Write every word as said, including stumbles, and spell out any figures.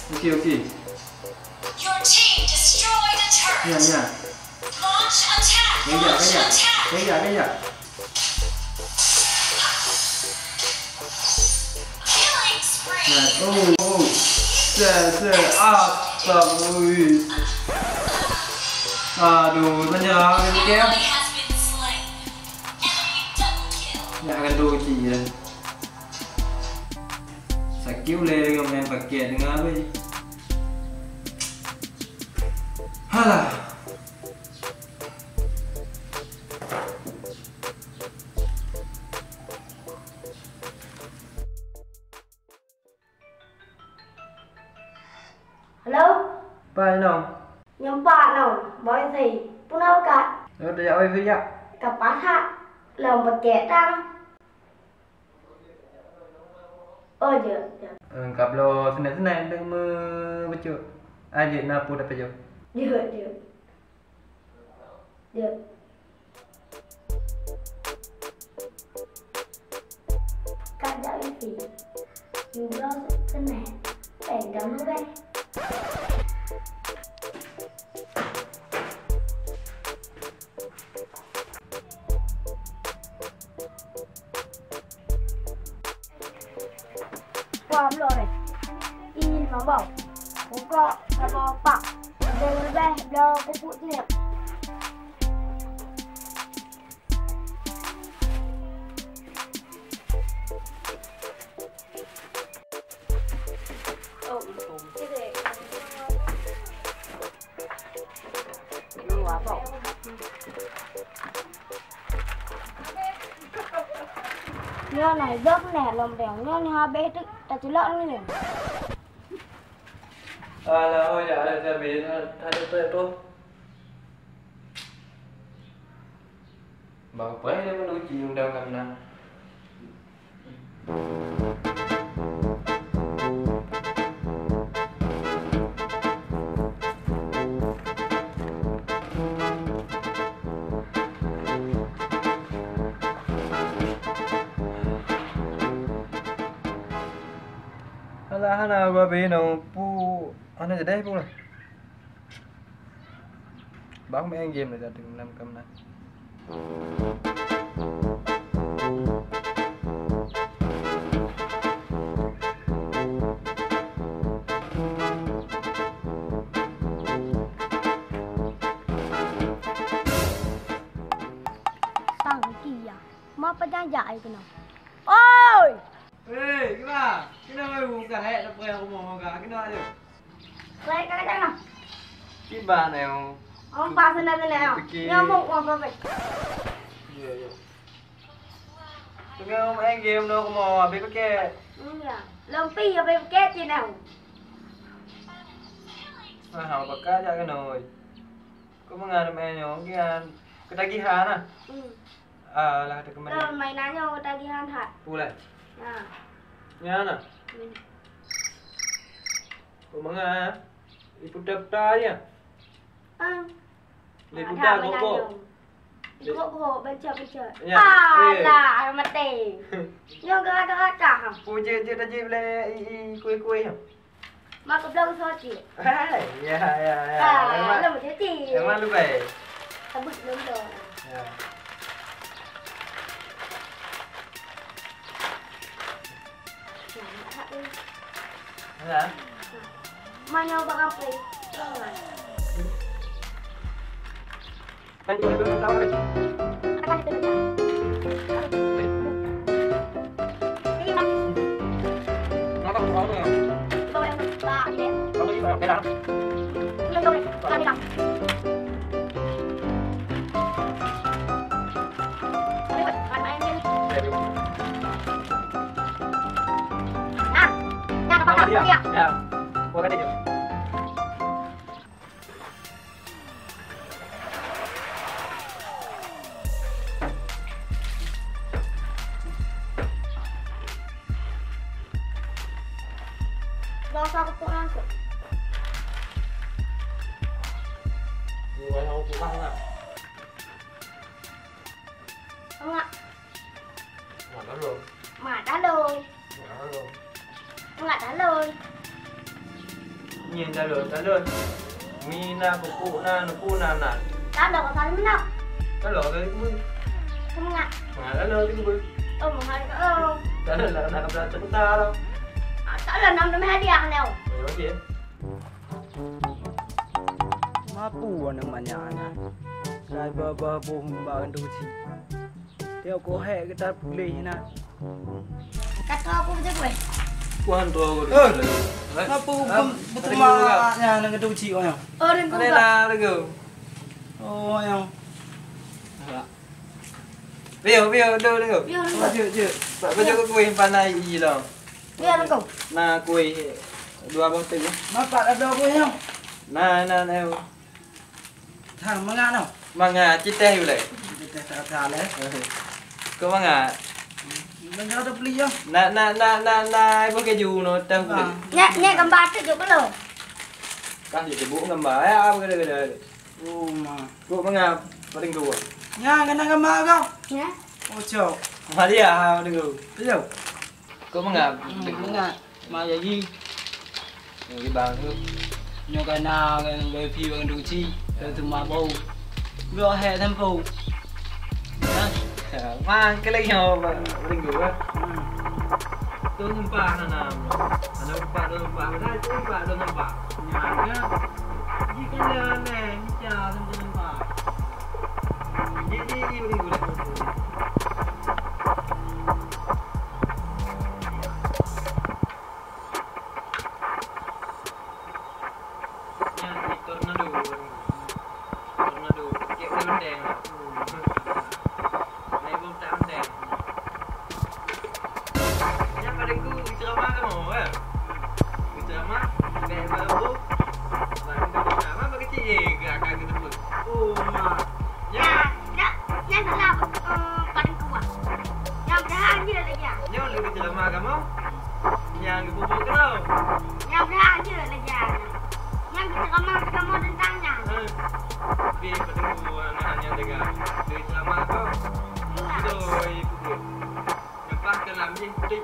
Okey, okey. Your team destroyed a turret. Ya, ya. Launch attack. Kejap, kejap. Kejap, kejap. Killing spree. Nah, oh, oh. Set, set. Astagfirullah. Aduh, menyerah lagi dia. Enemy has been slain. Enemy double kill. Nak akan dua kecil je. Sakit uleh dengan main paket dengan apa je. Halah. Halo? Pai nong. Nyang pat nong, Boy Zai. Puna ukat. Nong tajak Boy Zai jak. Kapasak. Lom paket tang. Oh, jeuet, jeuet. Eh, kabloe seunai-seunai deuh meubeujeuet. Ah, jeuet na peue dapat jeuet. Jeuet, jeuet. Jeuet. Ka jak wifi. Jubloe seunai. Péng ka meubéh. Wah, bloe lé. Ih, limong boh. Rukok, saboh pak. Leubeh-leubeh bloe pupuk ciet. Nyoe na idop nè lom deng. Nyoe na habéh teuk tacilok nyoe. Alah, oh ya, ada cabai, ada, ada apa tu? Bang, apa yang dia perlu cium dalam kamar? Alah, hana gua bino pu, hana jadi pu lah. Bang main game dah jadi enam ke enam. Sang kia, ma pajak-jak ai keunoe. Oi! Hei, kiban? Keunoe wai buka hek dapur rumoh ka. Keunoe aja. Baik, kakak jangan. Kiban, eh, oh. Empat sana sana, eh. Pikir. Nyamuk, oh, bapak. Iya, iya. Tengah main game dong, mau habis paket. Iya. Lompi habis paket je dah. Ah, apa kah jak keunoe? Kau mengadam eh nyong kian ketagihan ah. Hmm. Alah, ada kemana? Lôn mainan nyoe tagihan that. Pulai. Nah. Nyan na. Hmm. Oh, manga. Iputa-puta je. Ah. Iputa gok-gok. Gok-gok, baca-baca. Ya, eh. Alah, mati. Nyoe gerak-gerak kah? Pujit-jit aja boleh i, i, kue-kue. Mak keblong soe cit? Hai, ya, ya, ya. Ah, memang, lom je cit. Memang lebai. Sabut lom tu. Ya. Nah, nak hak ni. Ya. Mana orang apa? Jangan. Gak usah kepuk langsung. Ini banyak orang tukang lah. Enggak. Enggak tahu. Mak tahu. Enggak tahu. Enggak tahu. Nyan calon, calon. Mi na, pupuk na, nuku na, na. Calon ka salah meunan. Calon ka dikeubeu. Keu mangat. Mangat calon dikeubeu. Oh, mangat. Oh. Calon lah na keubelah teukuta lah. Ah, calon nam teumé hadiah nyoe. Ya, okey. Mapu aneuk manyak nyan. Kai babah boh bak keuneuk uci. Tiep keuhai geuta puléh na. Ka troh aku beutôi kueh. Kuah droe. Eh, kenapa beutôi mak nyan nang keuneuk uci awak nyan? Oh, Teungku. Ada lah, Teungku. Oh, nyan. Piyo, piyo, duduk, duduk. Piyo, duduk. Oh, cek, cek. Bak baca kueh panai i lah. Piyo, duduk. Na kueh dua boh teuh. Bapak ada kueh nyoe. Na, na, na. Thang mangat noh. Mangat, citeh uleh. Citeh tak ada leh. Kok mangat? Mangat ada beli ya. Na, na, na, na, na, ibu keju no teh kulit. Nyek, nyek gambar tu juk belum. Kah juk tebuk gambar ya, apa kena-kena. Oh, ma. Kok mangat paling tua? Nya, kena gambar kau. Ya. Oh, cok. Maria, paling tua. Iya. Kok mangat? Hmm, mangat. Ma jadi. Nyoe gibang tu. Nyoe ka na kan wifi bang duci. Ka teuma bau. Blok hek tempo. Ha? Ma, ke lagi nyoe, Bang. Paling gua. Hmm. Tu nampak na, na. Ada empat, tu nampak. Ada tu empat, tu nampak. Nya, ya. Ji kan dah aneh, macam tu nampak. Ji, ji, ji, paling gua. Nyan di tornado. Tornado. Cek leunteng. Naik bom tak leunteng. Nyan pada ku ceramah kamu, eh? Ceramah, bek baru. Baru dah ceramah, bak kecil je gerakan ke tersebut. Oh, ma. Ya. Nyan, nyan salah, eh, paling kuat. Nyang padahai jeuet lé nyan. Nyoe lé geuceramah kamoe. Nyang geupeubuet keudroe. Nyang padahai jeuet lé nyan. Nyang geuceramah kamoe teuntang nyan. Eh, beh, padahai aneuk nyang teuga. Lé geuceramah kau. Iya. Beutôi peubuet. Leupah keu lam jih, tik.